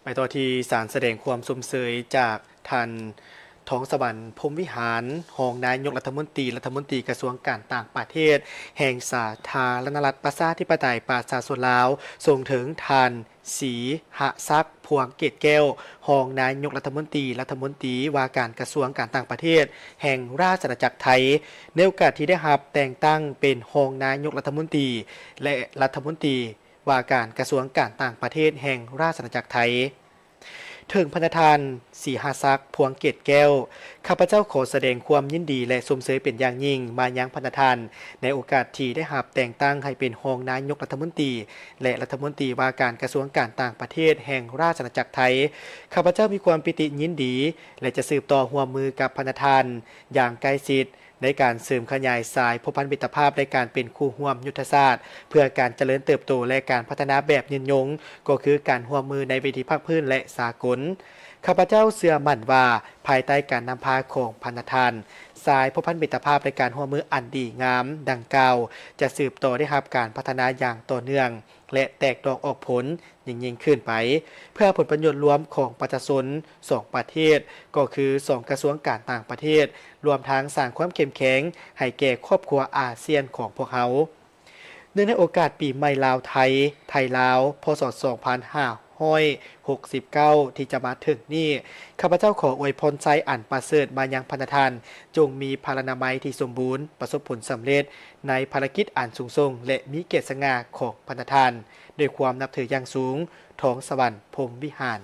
ໄປຕໍ່ທີ່ສານສະແດງຄວາມຊົມເຊີຍຈາກທ່ານ ທອງສະຫວັນ ພົມວິຫານ ຮອງນາຍົກລັດຖະມົນຕີ, ລັດຖະມົນຕີກະຊວງການຕ່າງປະເທດແຫ່ງສາທາລະນະລັດ ປະຊາທິປະໄຕ ປະຊາຊົນລາວ, ສົ່ງເຖິງທ່ານ ສີຫະສັກ ພວງເກດແກ້ວ ຮອງນາຍົກລັດຖະມົນຕີ, ລັດຖະມົນຕີວ່າການກະຊວງການຕ່າງປະເທດແຫ່ງລາຊະອານາຈັກໄທ ໃນໂອກາດທີ່ໄດ້ຮັບແຕ່ງຕັ້ງເປັນຮອງນາຍົກລັດຖະມົນຕີ ແລະ ລັດຖະມົນຕີວ່າການກະຊວງການຕ່າງປະເທດແຫ່ງລາຊະອານາຈັກໄທ. ເຖິງພະນະທ່ານ ສີຫະສັກ ພວງເກດແກ້ວ, ຂ້າພະເຈົ້າຂໍສະແດງຄວາມຍິນດີ ແລະ ຊົມເຊີຍເປັນຢ່າງຍິ່ງມາຍັງພະນະທ່ານ ໃນໂອກາດທີ່ໄດ້ຮັບແຕ່ງຕັ້ງໃຫ້ເປັນຮອງນາຍົກລັດຖະມົນຕີ ແລະ ລັດຖະມົນຕີວ່າການກະຊວງການຕ່າງປະເທດແຫ່ງລາຊະອານາຈັກໄທ. ຂ້າພະເຈົ້າມີຄວາມປີຕິຍິນດີ ແລະ ຈະສືບຕໍ່ຮ່ວມມືກັບພະນະທ່ານຢ່າງໃກ້ຊິດ ໃນການເສີມຂະຫຍາຍສາຍພົວພັນມິດຕະພາບ ແລະ ການເປັນຄູ່ຮ່ວມຍຸດທະສາດ ເພື່ອການຈະເລີນເຕີບໂຕ ແລະ ການພັດທະນາແບບຍືນຍົງ, ກໍຄືການຮ່ວມມືໃນເວທີພາກພື້ນ ແລະ ສາກົນ. ຂ້າພະເຈົ້າເຊື່ອໝັ້ນວ່າ ພາຍໃຕ້ການນຳພາຂອງພະນະທ່ານ, ສາຍພົວພັນມິດຕະພາບ ແລະ ການຮ່ວມມືອັນດີງາມດັ່ງກ່າວ ຈະສືບຕໍ່ໄດ້ຮັບການພັດທະນາຢ່າງຕໍ່ເນື່ອງ ແລະ ແຕກດອກອອກຜົນ ຍິ່ງໆຂຶ້ນໄປ ເພື່ອຜົນປະໂຫຍດລວມຂອງປະຊາຊົນສອງປະເທດ, ກໍຄືສອງກະຊວງການຕ່າງປະເທດ, ລວມທັງສ້າງຄວາມເຂັ້ມແຂງໃຫ້ແກ່ຄອບຄົວອາຊຽນຂອງພວກເຮົາ. ເນື່ອງໃນໂອກາດປີໃໝ່ລາວໄທ, ໄທລາວ ພ.ສ. ສອງພັນຫ້າຮ້ອຍຫົກສິບເກົ້າ ທີ່ຈະມາເຖິງນີ້, ຂ້າພະເຈົ້າຂໍອວຍພອນໄຊອັນປະເສີດມາຍັງພະນະທ່ານ, ຈົ່ງມີພະລານາໄມທີ່ສົມບູນ, ປະສົບຜົນສຳເລັດໃນພາລະກິດອັນສູງສົ່ງ ແລະ ມີກຽດສະຫງ່າຂອງພະນະທ່ານ. ດ້ວຍຄວາມນັບຖືຢ່າງສູງ, ທອງສະຫວັນ ພົມວິຫານ.